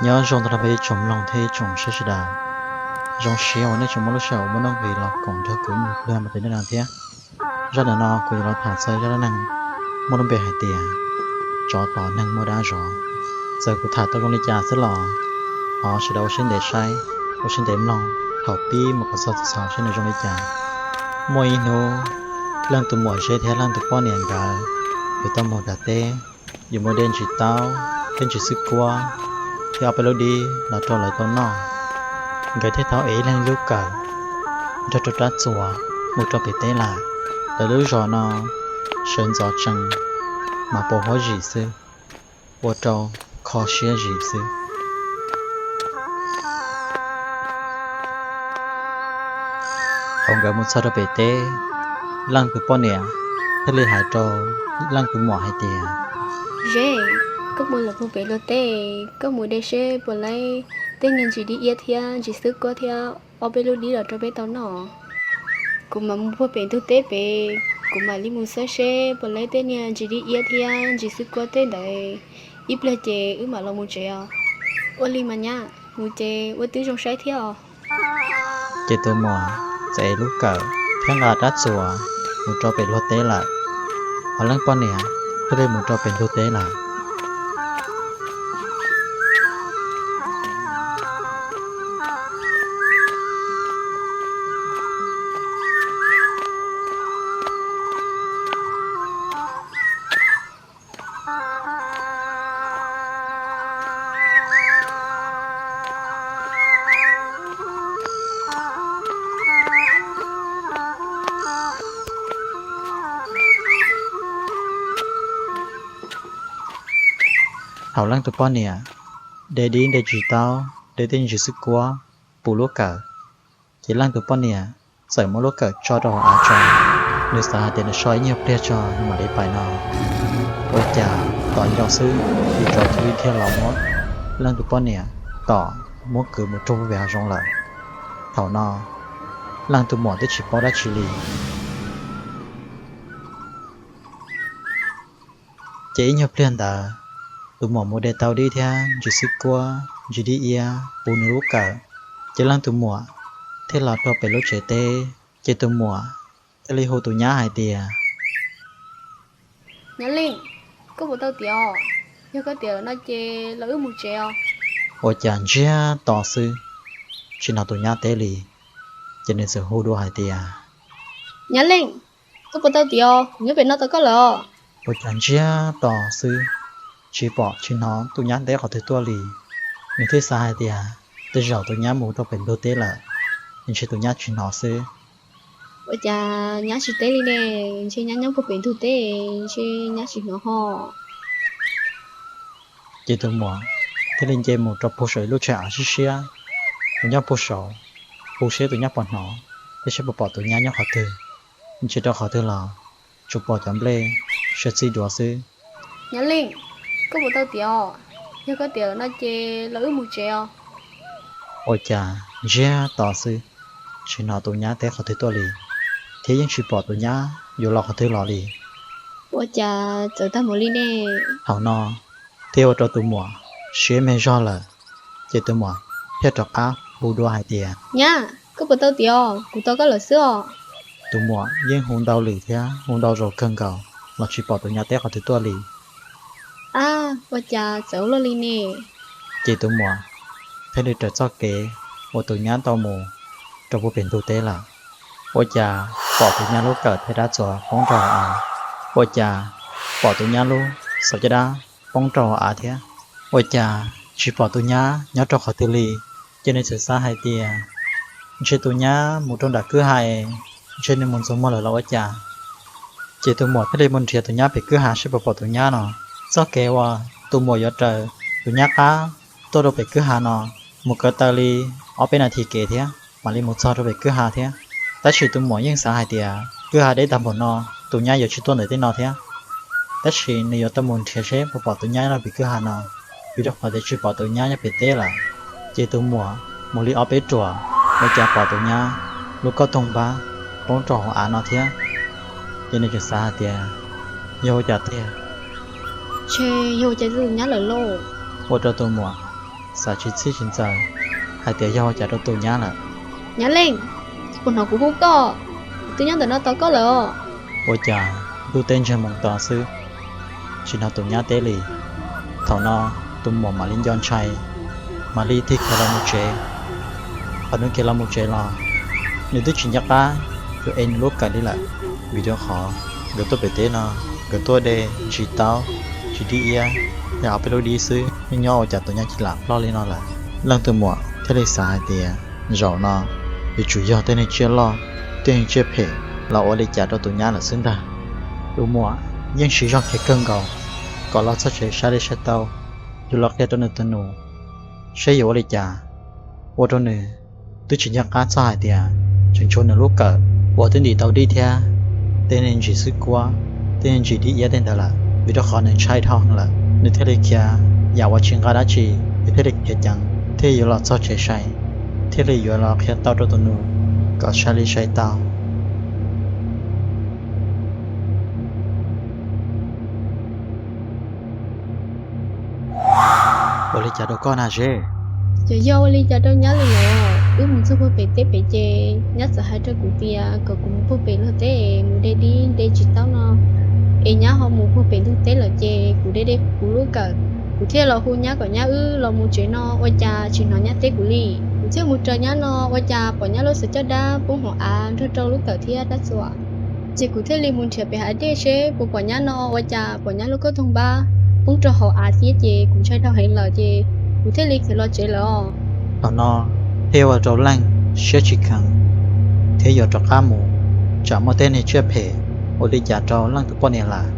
Nyob zoo tag nrho ib tsoom mloog thiab ib tsoom saib sawv daws. Zoo siab uas nej tseem muaj lub sij hawm uas muaj nuj nqis los koom nrog kuv ib nyuag pliag mus txog niaj no thiab. Zaj ntawm no kuv yuav los tham txog zaj dab neeg muaj lub npe hais tias tsov tom neeg muaj dab zov. Txawm kuv tham tau zoo li cas xwb los thov sawv daws ua siab ntev saib, ua siab ntev mloog thaum pib mus kom txog thaum xaus saib nws zoo li cas. Muaj ib hnub, Leej tus muam Zeb thiab Leej tus poj niam nkawd yuav tau mus nram teb, yuav mus de ntsis taub thiab ntsis xwb kuab thiab ob peb lub dib los rau lawv tau noj. Nkawd thiaj tau ev ib leeg lub kawm nrog rau rab txuas mus rau pem teb lawm. Lawv lub zos no sawv ntxov tsees mas pos huab zim xwb, ua rau kho siab zim xwb. Thaum nkawd mus txog rau pem teb, Leej tus poj niam thiaj li hais rau Leej tus muam hais tias, Zeb, koj mus lawm puag pem luag teb, koj mus de seb puas laib tej niag ntsis dib iab thiab ntsis xwb kuab thiab ob peb lub dib los rau peb tau noj. Kuv mam mus puag pem ntug teb pem, kuv mam li mus xawb seb puas laib tej niag ntsis dib iab thiab ntsis xwb kuab tej ntawd, ib pliag ces wb mam los mus tsev os. Ua li mas nyab, mus ces ua tib zoo saib thiab os. Ces tus muam txawm ev lub kawm thiab nqa rab txuas mus rau pem luag teb lawm, hos Leej poj niam thiaj li mus rau pem ntug teb lawm. Thaum Leej tus poj niam de dib de ntsis taub, de tej ntsis xwb kuab puv lub kawm, ces Leej tus poj niam txawm muab lub kawm tso rau hauv av tso. Nws xav hais tias nws so ib nyuag pliag tso nws mam li pais no. Ua cas tom ncauj xwb, tus tsov cia li dhia los muab Leej tus poj niam tom muab kwv mus rau pem hav zoov lawm. Thaum no, Leej tus muam twb tsis paub dab tsi li. Ces ib nyuag pliag ntawd, tus muam mus de tau dib thiab ntsis xwb kuab, ntsis dib iab puv nws lub kawm, ces Leej tus muam thiaj los rau pem lub tsev teb. Ces tus muam thiaj li hu tus nyab hais tias, Nyab Leej, koj puas tau tiav? Yog koj tiav lawm no ces los wb mus tsev os. Ua cas ntsiag to xwb, tsis hnov tus nyab teb li. Ces nws txawm hu dua hais tias, Nyab Leej, koj puas tau tiav? Kuv nyob pem no tos koj lawm. Ua cas ntsiag to xwb, tsis pom tsis hnov tus nyab teb qhov twg tuaj li. Nws thiaj xav hais tias tej zaum tus nyab mus rau pem ntug teb lawm, ntshe tus nyab tsis hnov xwb. Ua cas nyab tsis teb li ne? Ntshe nyab nyob puag pem ntug teb, ntshe nyab tsis hnov ho. Ces tus muam thiaj li nce mus rau puag saum ib lub tsev av siab siab, mus nyob puag saud, hu seb tus nyab puas hnov, thiab seb puas pom tus nyab nyob qhov twg. Ntshe rau qhov twg los tsuas pom cov nplej sawv txij duav xwb. Nyab Leej, koj puas tau tiav? Yog koj tiav lawm no ces los wb mus tsev os. Ua cas ntsiag to xwb, tsis hnov tus nyab teb qhov twg tuaj li, thiab yeej tsis pom tus nyab yuav los qhov twg los li. Ua cas txawv tag mus li ne? Thaum no thiaj ua rau tus muam siab me zog lawm, ces tus muam thiaj rov qab hu dua hais tias, Nyab, koj puas tau tiav? Kuv tos koj lawm xwb os. Tus muam yeej hu ntau lwm thiab hu ntau zaus kawg nkaus los tsis pom tus nyab teb qhov twg tuaj li. Ab, ua cas txawv ua luaj li ne? Ces tus muam thiaj li raws txoj kev uas tus nyab tau mus rau puag pem ntug teb lawm. Ua cas pom tus nyab lub kawm thiab rab txuas poob rau hauv av. Ua cas pom tus nyab lub xauv caj dab poob rau hauv av thiab. Ua cas tsis pom tus nyab nyob rau qhov twg li. Ces nws txawm xav hais tias ntshe tus nyab mus rau nram kwj ha, ntshe nws mus ntxuav muag lawm los ua cas. Ces tus muam thiaj li mus nrhiav tus nyab pem kwj ha seb puas pom tus nyab no. Txoj kev uas tus muam yuav raws tus nyab qab tuaj rau pem kwj ha no, mus ko taw li ob peb nas this kev thiab mam li mus txog rau pem kwj ha thiab. Tab sis tus muam yeej xav hais tias kwj ha deb tag npaum no, tus nyab yuav tsis tuaj ntawm tej no thiab. Tab sis nws yuav tau mus nrhiav seb puas pom tus nyab nyob pem kwj ha no, vim rau qhov tias tsis pom tus nyab nyob pem teb lawm. Ces tus muam mus li ob peb ruam, ua cas pom tus nyab lub kauj toog npab poob rau hauv av no thiab. Ces nws tseem xav hais tias yog ua cas tiag, ntshe yog ua cas rau tus nyab lawm lauj. Ua rau tus muam xav tsis txhij tsis ntxaws hais tias yog ua cas rau tus nyab lawm. Nyab Leej, puas hnov kuv hu koj? Kuv twb nyob ntawm no tos koj lawm os. Ua cas ntuj teb ntsiag moo to xwb, tsis hnov tus nyab teb li. Thaum no tus muam mam li nco ntshai, mam li tig khiav los mus tsev. Thaum nws khiav los mus tsev los, nws twb tsis nco qab yuav ev nws lub kawm li lawm, vim rau qhov nkawd tuaj pem teb no, nkawd tuaj de ntsis taub, ntsis dib iab, yog ob peb lub dib xwb, nyob nyob ua cas tus nyab cia lam ploj li no lawm. Leej tus muam thiaj li xav hais tias zaum no yuav tsum yog tej neeg tsiaj loj, tej neeg tsiaj phem los ua li cas rau tus nyab lawm xwb ntag. Tus muam yeej siv zog khiav kawg nkaus kom los txog tsev sai li sai tau, yuav los qhia rau nws tus nus seb yuav ua li cas, ua rau nws twb tsis nco qab txog hais tias tseem tshuav nws lub kawm uas twb ntim tau dib thiab tej niag ntsis xwb kuab, tej niag ntsis dib iab tej ntawd lawm. Vim rau qhov nws ntshai dhau heev lawm, nws thiaj li khiav yam uas tsis nqa dab tsi, nws thiaj li khiav ceev thiaj yuav los txog tsev sai, thiaj li yuav los qhia tau rau tus nus kom sai li sai tau. Ua li cas rau koj na Zeb? Ces yog ua li cas rau nyab li los? Wb mus txog puag pem teb pem ces nyab txawm hais rau kuv tias kom kuv mus puag pem luag teb es mus de dib de ntsis taub no, es nyab ho mus puag pem ntug teb lawm ces kuv de de kuv lub kawm, kuv thiaj los hu nyab kom nyab wb los mus tsev no ua cas tsis hnov nyab teb kuv li. Kuv thiaj mus raws nyab no ua cas pom nyab lub xwm caj dab poob hauv av nrog rau lub kawm thiab rab txuas. Ces kuv thiaj li mus nrhiav pem hav dej seb puas pom nyab no ua cas pom nyab lub kauj toog npab poob rau hauv av thiab ces kuv ntshai dhau heev lawm ces kuv thiaj li khiav los tsev lawm os. Thaum no thiaj ua rau Leej siab tsis kheev thiab yuav rov qab mus, tsam muaj tej neeg tsiaj phem ua li cas rau Leej tus poj niam lawm.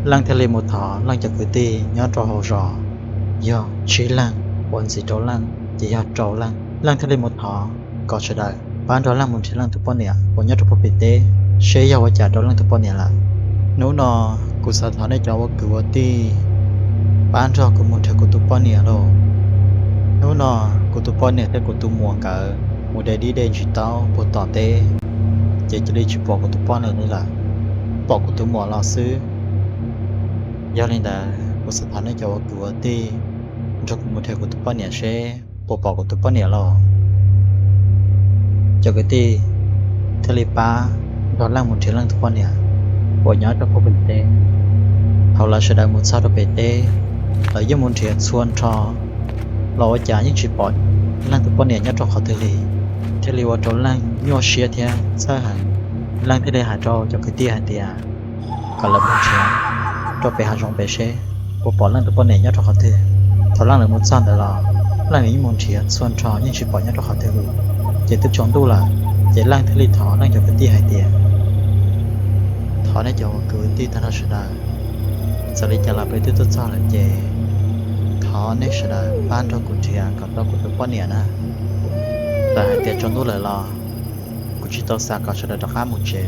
Leej thiaj li mus thov Leej cov kwv tij nyob rau hauv zos, yog tsib leeg, uas ntxiv rau Leej ces yog rau leej. Leej thiaj li mus thov kom sawv daws pab nrog Leej mus nrhiav Leej tus poj niam uas nyob rau puag pem teb seb yog ua cas rau Leej tus poj niam lawm. Hnub no kuv xav thov nej cov ua kwv ua tij pab nrog kuv mus nrhiav kuv tus poj niam lauj. Hnub no kuv tus poj niam thiab kuv tus muam nkawd mus de dib de ntsis taub puag tom teb, ces cia li tsis pom kuv tus poj niam li lawm, pom kuv tus muam los xwb. Yog li ntawd kuv xav thov nej cov ua kwv ua tij nrog kuv mus nrhiav kuv tus poj niam seb puas pom kuv tus poj niam lauj. Cov kwv tij thiaj li pab nrog Leej mus nrhiav Leej tus poj niam uas nyob rau puag pem teb. Thaum lawv sawv daws mus txog rau pem teb, lawv yeej mus nrhiav txhua nrho los ua cas yeej tsis pom Leej tus poj niam nyob rau qhov twg li, thiaj li ua rau Leej nyuaj siab thiab txhawj heev. Leej thiaj li hais rau cov kwv tij hais tias kom lawv mus nrhiav rau pem hav zoov pem seb puas pom Leej tus poj niam nyob rau qhov twg. Thaum Leej lawv mus txog ntawd los Leej yeej mus nrhiav txhua nrho yeej tsis pom nyob rau qhov twg li. Ces twb tsaus ntuj lawm, ces Leej thiaj li thov Leej cov kwv tij hais tias, thov nej cov ua kwv ua tij tag nrho sawv daws, txawm li cas los peb twb tuaj txog lawm ces thov nej sawv daws pab nrog kuv nrhiav kom tau kuv tus poj niam na. Txawm hais tias tsaus ntuj lawm los kuv tsis tau xav kom sawv daws rov qab mus tsev,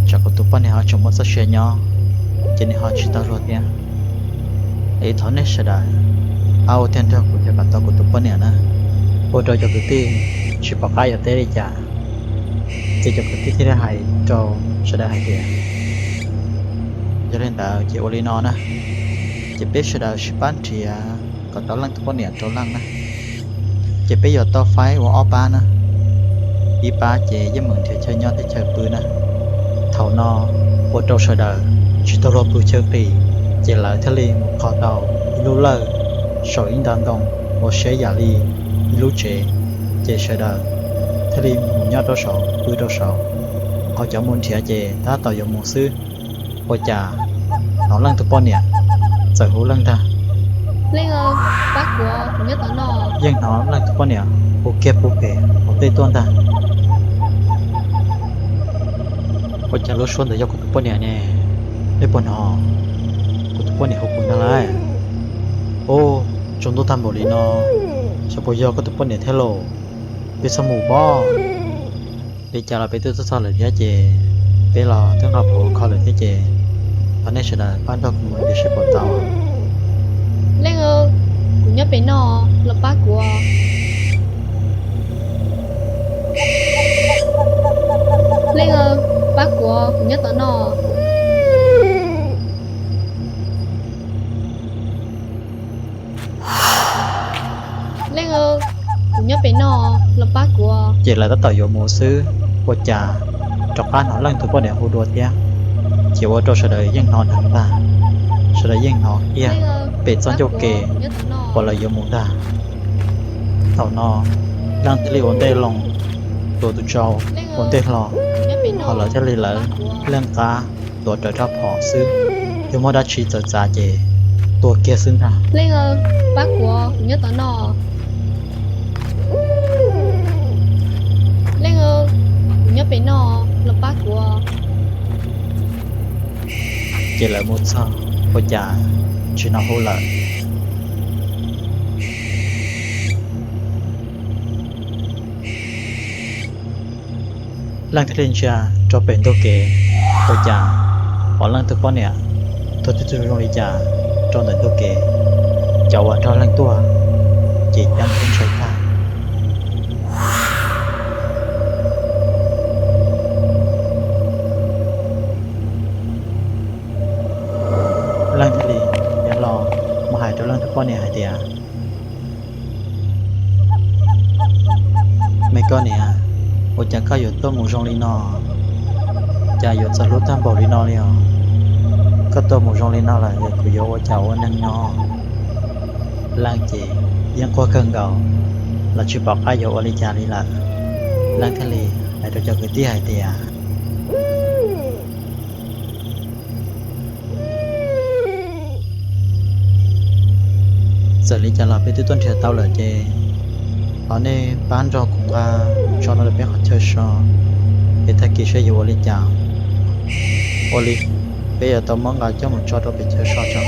tsam kuv tus poj niam ho tseem muaj txoj sia nyob, ces nws ho tsis tau luag thiab. Es thov nej sawv daws pab ua tiag nrog kuv nrhiav kom tau kuv tus poj niam na. Ua rau cov kwv tij tsis pom qab yuav teb li cas, ces cov kwv tij thiaj li hais rau sawv daws hais tias, yog li ntawd ces ua li no na, ces peb sawv daws sib pab nrhiav kom tau Leej tus poj niam rau Leej na. Ces peb yuav tau faib ua ob pab na, ib pab ces yeej mus nrhiav chaw nyob thiab chaw pw na. Thaum no ua rau sawv daws tsis tau luag pw chaw qis, ces lawv thiaj li mus kho tau ib lub lawj saum ib nta ntoo uas siab yam li ib lub tsev, ces sawv daws thiaj li mus nyob rau saud pw rau saud. Ho cov mus nrhiav ces tab tom yuav mus xwb, ua cas hnov Leej tus poj niam txawm hu Leej ntag. Leej, pab kuv, kuv nyob tom no. Yeej hnov Leej tus poj niam hu kiag puag pem hauv ntej tuaj ntag. Ua cas lub suab ntawd yog kuv tus poj niam ne? Nej puas hnov? Kuv tus poj niam hu kuv ntag lauj. Ub, tsaus ntuj tag npaum li no, xyov puas yog koj tus poj niam thiab lauj? Peb txhob mus pob. Li cas los peb twb tuaj txog lawm thiab ces peb los twb nqa phuv kho lawm thiab ces thov nej sawv daws pab nrog kuv mus ntxiv seb puas tau. Leej, kuv nyob pem no, los pab kuv. Leej, pab kuv, kuv nyob tom no. Kuv nyob pem no, los pab kuv. Ces lawv tab tom yuav mus xwb, ua cas rov qab hnov Leej tus poj niam hu dua thiab. Ces ua rau sawv daws yeej hnov dheev ntag, sawv daws yeej hnov kiag pem txoj ncauj ke uas lawv yuav mus ntag. Thaum no Leej thiaj li ua ntej loo, tuav tus tsau ua ntej hlo, ho lawv thiaj li lawv leej qab tuav rawv rab phom xwb, yog muaj dab tsi txawv txav ces tua kiag xwb ntag. Leej, pab kuv, kuv nyob tom no. Leej, kuv nyob pem no, los pab kuv. Ces lawv mus txog ua cas tsis hnov hu lawm. Leej thiaj li ntsia rau pem ntug kev, ua cas pom Leej tus poj niam tuag tib tug zoo li cas rau ntawm ntug kev. Cov uas nrog Leej tuaj ces ceeb thiab ntshai tag. Leej thiaj li khiav los mus hais rau Leej tus poj niam hais tias, me koj niam, ua cas koj yuav tuaj mus zoo li no? Cas yuav txawv hlub tag npaum li no li os? Koj tuaj mus zoo li no lawm es kuv yuav ua cas ua neeg no? Leej ces yeej quaj kawg nkaus, los tsis pom qab yuav ua li cas li lawm. Leej thiaj li hais rau cov kwv tij hais tias, txawm li cas los peb twb tuaj nrhiav tau lawm ces thov nej pab nrog kuv nqa mus tso rau peb qhov chaw so, es tag kis saib yuav ua li cas. Ua li, peb yuav tau muab nqa coj mus tso rau pem chaw so tso.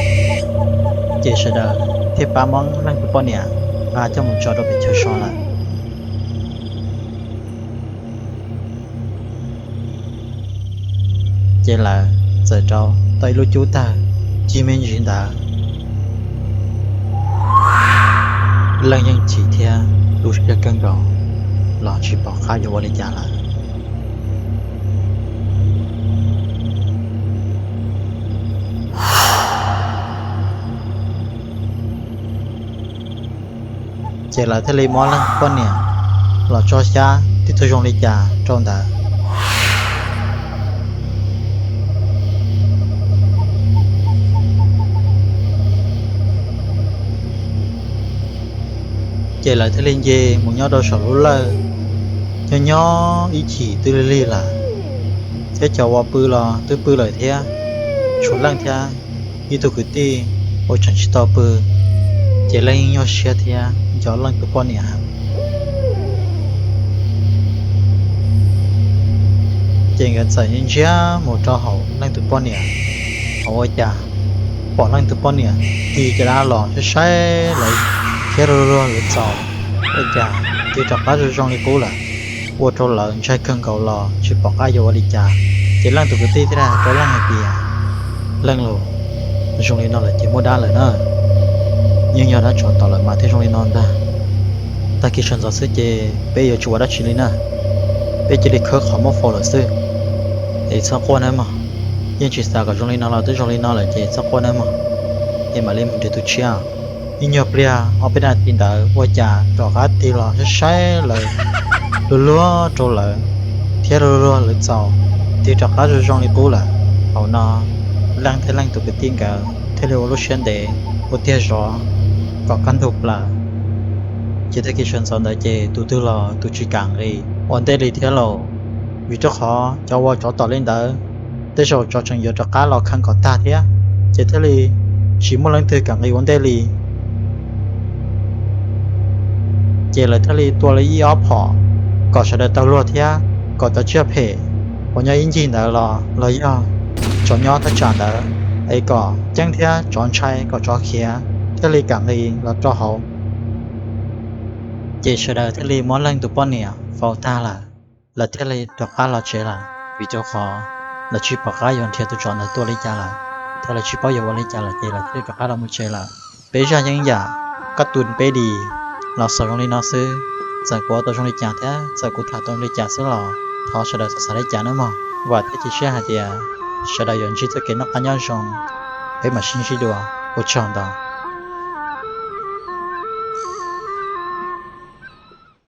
Ces sawv daws thiaj pab muab Leej tus poj niam nqa coj mus tso rau pem chaw so lawm. Ces lawv txawm rauv tau ib lub cub tawg cig me ntsis ntawd. Leej yeej chim thiab tu siab kawg nkaus los tsis pom qab yuav ua li cas lawm. Ces lawv thiaj li muab Leej poj niam los tso xyab tib tug zoo li cas rau ntawd. Ces lawv thiaj li nce mus nyob rau saum lub lawj, nyob nyob ib chim twb lig lig lawm, thiab cov uas pw los twb pw lawm thiab, tshuav Leej thiab ib tug kwv tij uas tseem tsis tau pw, ces Leej yeej nyuaj siab thiab nco Leej tus poj niam. Ces nkawd txawm ntsia mus rau hauv Leej tus poj niam, hauv ua cas pom Leej tus poj niam tig caj dab los saib saib lawv thiab luag luag lawv txaus, ua cas tig rov qab zoo zoo li qub lawm. Ua rau lawv ntshai kawg nkaus los tsis pom qab yuav ua li cas. Ces Leej tus kwv tij thiaj li hais rau Leej hais tias, Leej los, zoo li no lawm ces muaj dab lawm na. Yeej yog dab tsov tom lawm mas thiaj zoo li no ntag. Tag kis sawv ntxov xwb ces peb yuav tsis ua dab tsi li na. Peb cia li khawb qhov muab faus lawm xwb. Es txhob quaj nawb mog. Yeej tsis xav kom zoo li no los twb zoo li no lawm ces txhob quaj nawb mog. Es mam li mus nrhiav tus tshiab. Ib nyuag pliag ob peb nas this ntawd ua cas rov qab tig los saib saib lawv, luag luag rau lawv thiab luag luag lawv txaus, tig rov qab zoo zoo li qub lawm. Thaum no Leej thiab Leej tus kwv tij nkawd thiaj li ua lub siab ntev ua tiag zov kom kaj ntug plaws. Ces tag kis sawv ntxov ntawd ces tus twg los tus tsis kam nqis ua ntej li thiab lauj, vim rau qhov cov uas tsov tom li ntawd tej zaum tsov tseem yuav rov qab los kheev kom tag thiab, ces thiaj li tsis muaj leej twg kam nqis ua ntej li. Ces lawv thiaj li tua li ib ob phom kom sawv daws tau luag thiab kom cov tsiaj phem uas nyob ib ncig ntawd los los yog tsov nyob thaj tsam ntawd es kom ceeb thiab tsov ntshai kom tsov khiav thiaj li kam nqis los rau hauv. Ces sawv daws thiaj li muab Leej tus poj niam faus tag lawm, lawv thiaj li rov qab los tsev lawm, vim rau qhov lawv tsis pom qab yuav nrhiav tus tsov ntawd tua li cas lawm, thiab lawv tsis paub yuav ua li cas lawm ces lawv thiaj li rov qab los mus tsev lawm. Peb zaj yeeb yam kab tus peb dim los xaus zoo li no xwb. Txawm kuv ua tau zoo li cas thiab txawm kuv tham tau li cas xwb los thov sawv daws txhob xav li cas nawb mog. Vam thiab cia siab hais tias sawv daws yuav ntsib txoj kev noj qab nyob zoo, peb mam sib ntsib dua, ua tsaug ntau.